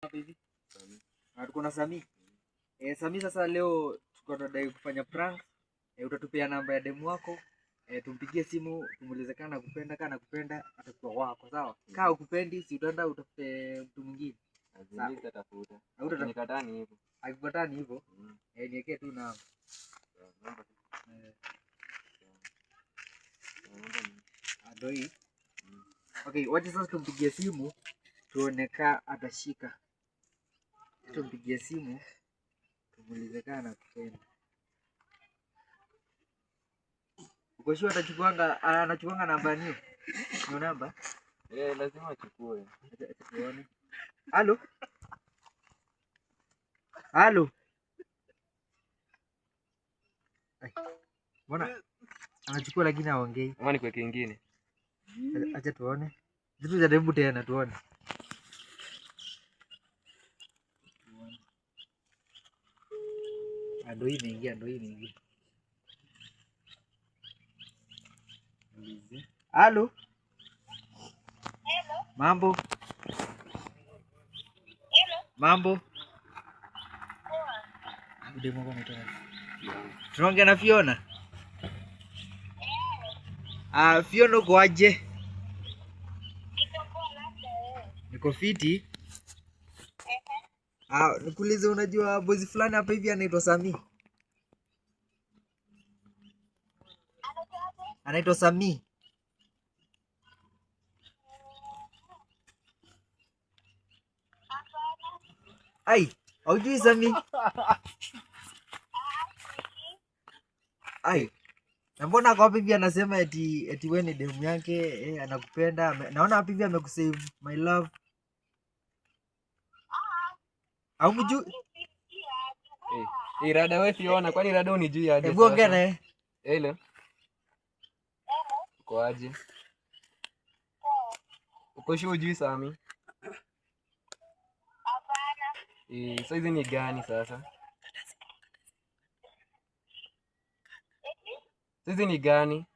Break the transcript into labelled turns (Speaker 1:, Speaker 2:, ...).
Speaker 1: Hapa hivi. Na tuko na Sami. Sami, sasa leo tuko tunadai kufanya prank. Utatupea namba ya demu wako. Tumpigie simu tumuulize kama anakupenda, kama anakupenda atakuwa wako, sawa? Kama hukupendi si utaenda utafute mtu mwingine.
Speaker 2: Mimi sitatafuta.
Speaker 1: Hautatafuta.
Speaker 2: Nikataa ni hivyo.
Speaker 1: Akikukataa ni hivyo.
Speaker 2: Mm.
Speaker 1: Niwekee tu namba.
Speaker 2: Namba.
Speaker 1: Eh, ndio hii. Okay, wacha sasa tumpigie simu tuone kaa atashika. Tumpigie simu tumuulize kaa anakupenda. Uko sure atachukuanga, anachukuanga namba niyo? Niyo namba?
Speaker 2: Eh, lazima achukue.
Speaker 1: Acha tuone. Halo? Halo? Ai, mbona anachukua lakini haongei?
Speaker 2: Ama ni kwa kingine.
Speaker 1: Acha tuone. Vitu jaribu tena tuone. Ah, ndio hii imeingia, ndio hii imeingia. Halo? Mambo? Mambo? Demu wako anaitwa nani? Tunaongea na Fiona? Ah, Fiona uko aje? Niko fiti. Ah, nikuulize, unajua bozi fulani hapa hivi anaitwa Sami? Anaitwa Sami. Ai, haujui Sami? Ai. Na mbona ako hapa hivi anasema eti wewe ni demu yake, anakupenda. Naona hapa hivi amekusave my love. Au mjui?
Speaker 2: Eh, rada wewe Fiona, kwani rada unijui aje?
Speaker 1: Hebu ongea naye.
Speaker 2: Hello. Uko aje? Uko sure hujui Sami? Hapana. Eh, saizi ni gani sasa? Saizi ni gani?